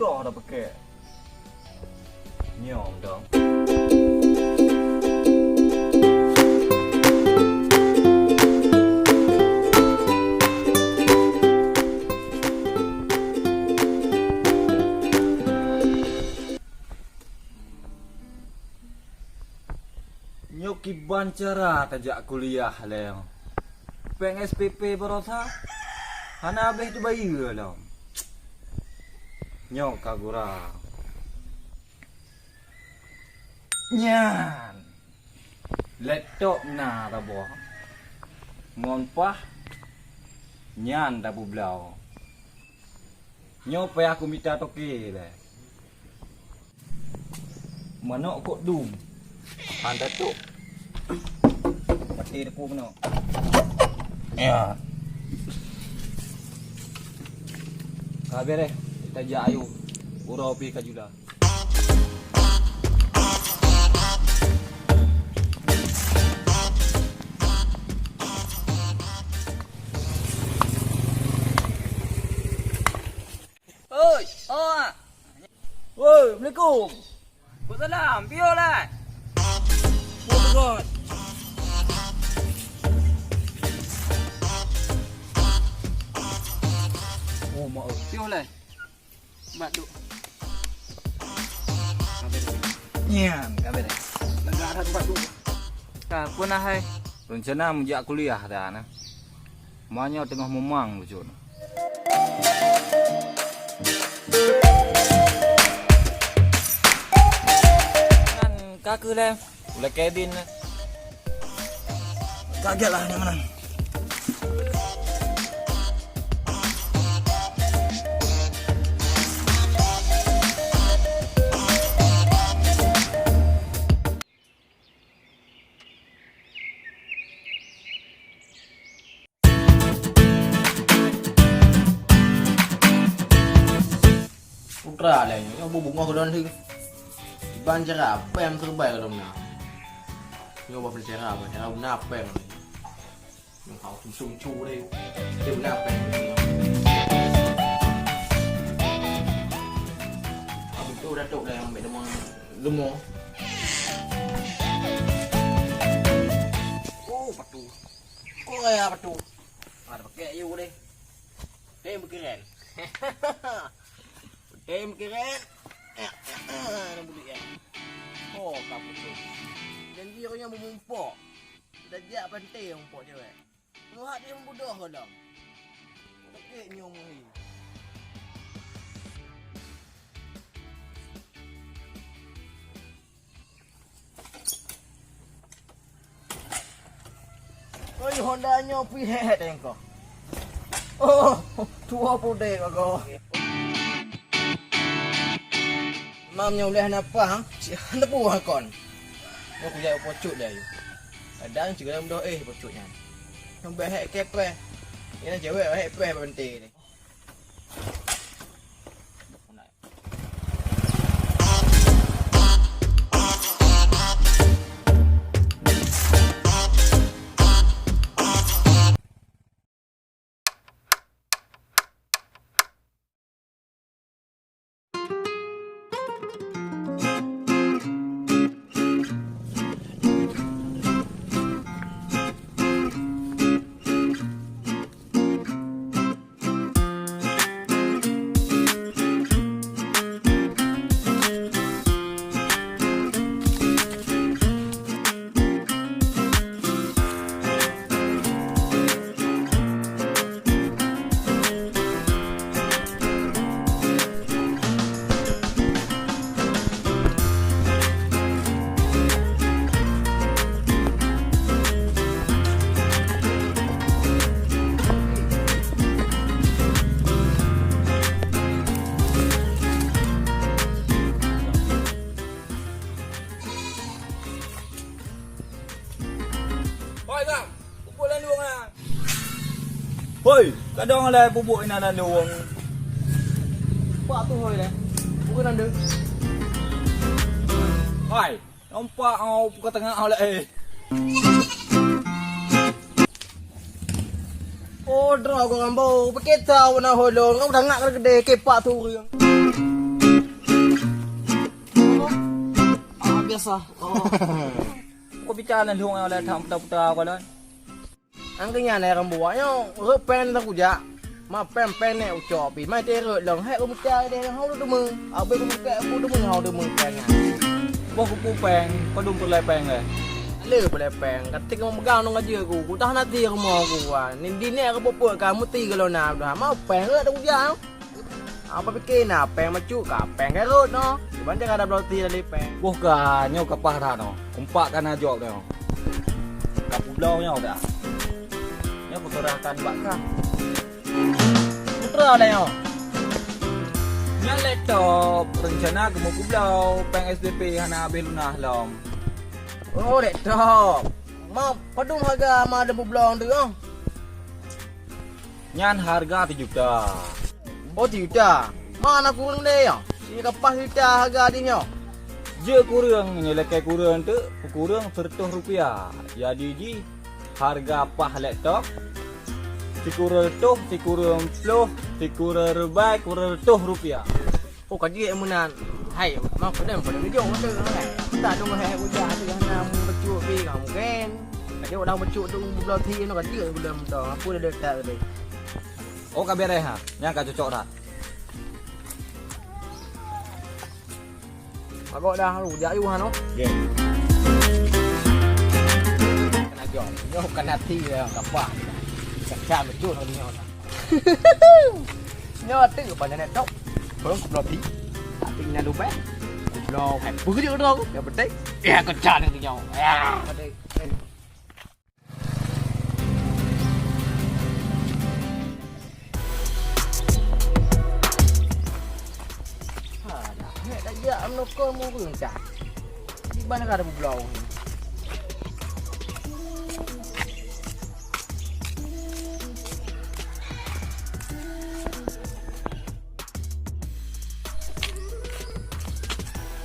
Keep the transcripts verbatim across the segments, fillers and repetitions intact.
Toh dah pekek. Nyom dong. Nyoe kiban cara tajak kuliah lé. Péng S P P baroesa hana habéh teubayeue lom. Nyoe ka gura. Nyan. Laptop na saboh. Ngon pah nyan tapeubloe. Nyoe payah kumita toke lé. Manok kok dum. Hana tok. Mati deku manok. Ya. Ka beres. Kita jak ayu. Uroe pi ka jula. Oi, oh, ah. Woi, assalamualaikum. Waalaikumsalam. Piôh lai. Oh, peugöt. Oh, mak, eh. Piôh lai. Bat duek. Nyan, ka beres. Lagak that bat duek. Ka, peue na hai? Reuncana meujak kuliah dah na. Ma nyoe teungoh mumang bacut. Nan ka keuh lé. Ulée Kevin na. Kaget lah nyoe meunan. Putra lé nyoe, nyoe beubungoh keudroe lé. Iban cara, péng siribèe keudroe na. Nyoe bah peucara, bah cara guna péng lé. Nyoe hau sum-sum cu lé. Dia guna péng. Abis tu Datuk lé ambek lemong. Lemong. Oh, patu. Kok raya patu? Ada pakai you deh. Tem berkeren. Tem berkeren. Nak bulik ya. Oh, kamu tu. Janji orang yang memumpok. Dah jak pantai mumpok cewek. Muhat dia membudoh orang. Pakai nyomuhi. Oi, Honda nyoe pih hèt-hèt engkau. Oh, tuwo pudek bagoe. Mam nyoe ulèe hana pah, cit hana pah kon. Nyoe kujak pocut dia yue. Kadang cit dalam doh eh pocut nyan. Nyoe bèk hèt kepeh. Nyan cewek hèt peh berhenti ni. Hoi, Bang. Pupuk lam luwong ah. Hoi, kadang lé pupuk inan lam luwong. Pak tu hoi lé. Pupuk lam luwong. Hoi, nampak au pukul tengah lé. Oh, droe gurang bau. Pike tau na holong. Ngau dangak kena gede kepak tu ureueng. Sah. Oh. Kok bicara lôn lheueh lé tham puta-puta kok lôn. Angkeu nyan lé rambuak nyoe, rot péng takujak. Ma péng-péng nèk ucok pih, ma teuh rot lôn, hék keumeutiak deh, hana teumé. Abéh keumeutiak, hana teumé, hana teumé péng nyan. Boh kupeue péng, padum peureulèe péng lé? Le peureulèe péng, ka tik meugah ngon gaji ku, ku tahan até rumoh ku, wa. Ni di nèk ka peuet-peuet ka meuti golom na, ma péng rot takujak. Apa pike na péng macut ka péng ka rot noh. Kiban cara bloe ti dari péng. Boh ka nyoe ka paih that noh. Kumpak ka na jaweueb nyoe. Ka peubloe nyoe dah. Nyoe kuserahkan bak kah. Putra dah nyoe. Nyan laptop rencana geumeupeubloe péng S B P hana habéh lunas lom. Oh, laptop. Ma, padum hareuga ma geupeublong tu, oh? Nyan hareuga sijuta. Oh, sijuta. Ma na kureueng lé, oh? Ini ka paih sijuta hareuga jih nyoe. Jeuet kureueng, nyoe lakèe kureueng teuk, kureueng seureutôh rupiah. Jadi jih hareuga paih laptop sikureueng reutôh, sikureueng ploh, sikureueng ribèe, kureueng reutôh rupiah. Oh, ka jeuet meunan. Hai, ma peudeueng, peudeueng jok tu, hai. Tak dong hai kujak tu hana meubacut pi ka mungken. Ka jok dah bacut tu bloe ti no ka jeuet bulan tu. Apa dah dekat tadi? Oh, ka beres ha. Nyan ka cocok dah. Agak dah lu jak yu ha no. Nyoe kan hati dia kapah. Kacam betul ni nyoe. Nyoe tu pandai nak tok. Belum kebelah pi. Tapi nak lupa. Belum. Hai, begitu tu. Yang penting. Ya, kacam ni nyoe. Ya. Alah, nek tajak meunokon mureueng cah. Di mana ada bublau?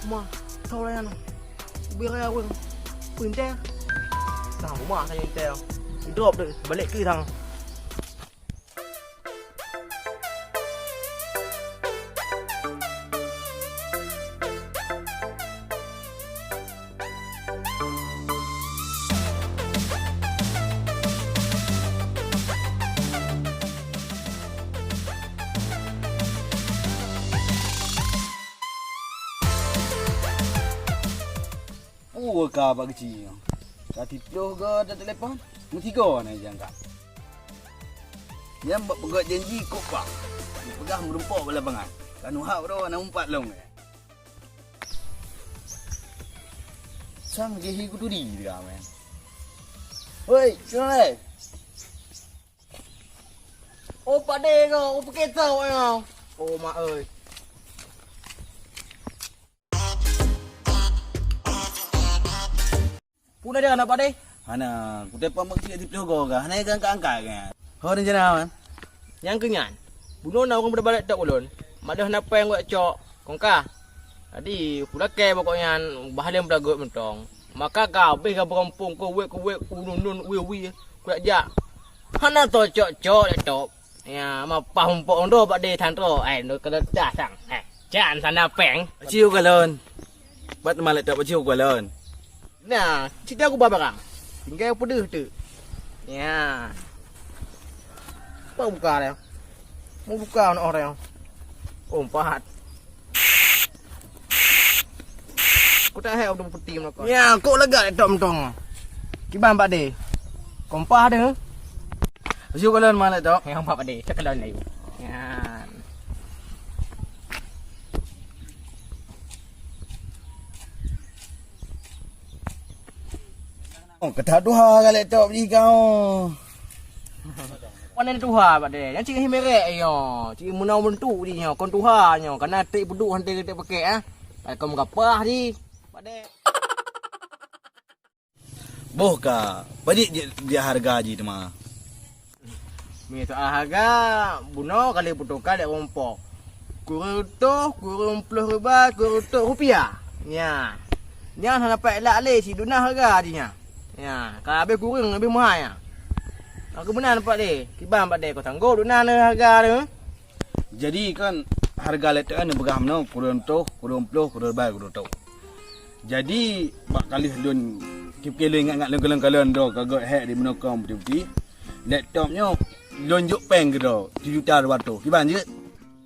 Ma, tau layan. Ubé raya weueng. Peue intel? Tang uma saja intel. Drop deh, balik ke tang. Peue ka bak geuchik nyoe? Ka tiploh goe teutelepon, meusigoe na jangka. Nyan bak peugöt janji kok bah. Peugah meurumpok bak lapangan. Ka neuhab droe na umpat lom. Sang gehi kuturi dia men. Hoi, Cunai. Oh, Pak De ko, oh, peukeusau nyoe. Oh, mak oi. Puna dia anak Pak De? Hana, kuteupang meukeusik di ploh goe ka, hana angkat-angkat ke? Ho rencana, Man? Nyang keu nyan, bunoe na ureueng beudôh balek tok ulôn, madeuh na péng wak cok, kongka. Jadi, kulakée pokok nyan, bah lé meulagot mantong. Maka ka abéh ka beugampông keuwet-keuwet, unun-nun, wie-wie, kujak-jak. Hana tocok-cok lé top. Ya, ma pah mumpok ndoe bak dé than droe, ai, ndoe keuleutah sang. Eh, can sana péng. Aci u galon. Bat malek tok aci u galon. Nah, cit aku ba barang. Tinggai peudeuh teuk. Ya. Apa buka dia? Mau buka anak orang. Oh, empat. Ku tak hai untuk peti meunan. Ya, kok lagak laptop mantong. Kiban Pak De. Kompah deh. Aci u galon malek tok. Yang Pak De, sekelon lagi. Ya. Oh, kata tuha galek tok biji kau. Wan tuha Pak De. Yang cik himerek yo. Cik menau bentuk di nyo, kon tuha nyo. Karena tik beduk hantai tik pakai ah. Kalau kau mengapah di Pak De. Boh ka, padit jih, jih hareuga jih teuma? Misoal hareuga, bunoe ka lheueh peutoka lé ureueng po. Kureueng reutôh, kureueng ploh ribèe, kureueng reutôh rupiah. Nya. Nyan hana pat lak lé siduna hareuga jih nyan. Nya, ka habéh kureueng leubeh meuhai nyan. Ka keuh meunan pat lé, kiban pat lé, kau tanggong duna hareuga lé. Jadi kan hareuga lé teuh neupeugah meunoe, kureueng reutôh, kureueng ploh, kureueng ribèe, kureueng reutôh. Jadi bak ka lheueh lôn, keu-keu lôn ingat-ingat lôn kalon-kalon droe ka gét hék di meunoe kong peuti-peuti. Laptop nyoe lôn jok péng keudroe sijuta dua ratus. Kiban jeuet?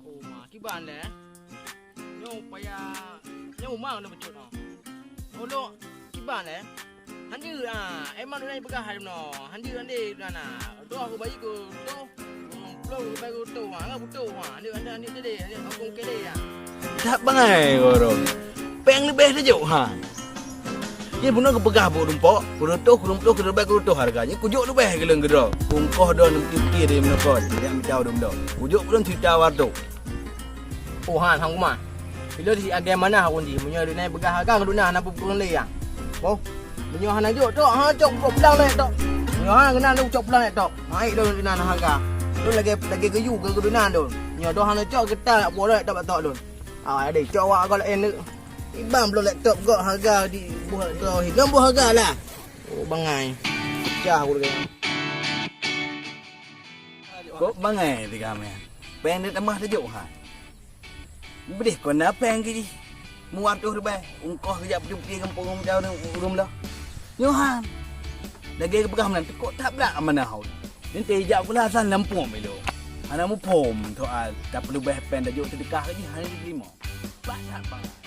Oh, ma, kiban lé. Nyoe payah, nyoe uma keuneuk bacut nyoe. Oh, lôn kiban lé. Hanjeuet, ah, emang lôn peugah hai meunoe. Hanjeuet, hanjeuet, na, na. Droe keu bayi keu toh, ploh keu bayi keu toh, ha, enggak beutôi, ha. Hanjeuet, hanjeuet, hanjeuet, hanjeuet, aku keu lé, ya. That bangai, guru. Péng leubeh tajok, ha. Ye, bunoe geupeugah bak ureueng pok, keu reutôh, keu reutôh, keu reutôh hareuga nyan, kujok leubeh keu lôn keudroe. Ongkoh droeneuh pike-pike dari meunoe kon, jak mita u dum droe. Kujok keu lôn sijuta dua ratus. Oh, han, han kuma. Ilôn di agai manah ureueng jih, meunyoe duna peugah hareuga keu duna hana peue-peue lé, ya. Boh, meunyoe hana jok, tok, ha, cok, cok pulang lé, tok. Meunyoe hana keunan, cok pulang lé, tok. Hai, lôn duna na hareuga. Lôn lagèe, lagèe geuyue keu duna lôn. Meunyoe droe hana cok, geutal jak pulang lé, tok, bak tok lôn. Ah, adé, cok awak agak laén. Iban bloe laptop gok hareuga di buah droe hi. Ngon buah hareuga lah. Oh, bangai. Pecah aku lagèe nyan. Kok bangai tiga meh? Péng tamah tajok, ha. Beudeh kon na péng keu jih. Muat tuh ribèe, ongkoh geujak peuti-peuti gampông ureueng meucah ureueng, ureueng meulo. Nyoe han. Lagèe geupeugah meunan, teukok that blak amanah ulôn. Nyan teuh jak kula asai lampôh ilôn. Hana muphom soal tapeuleubeh péng tajok seudeukah keu jih hana jiteurimong. Bah that bangai.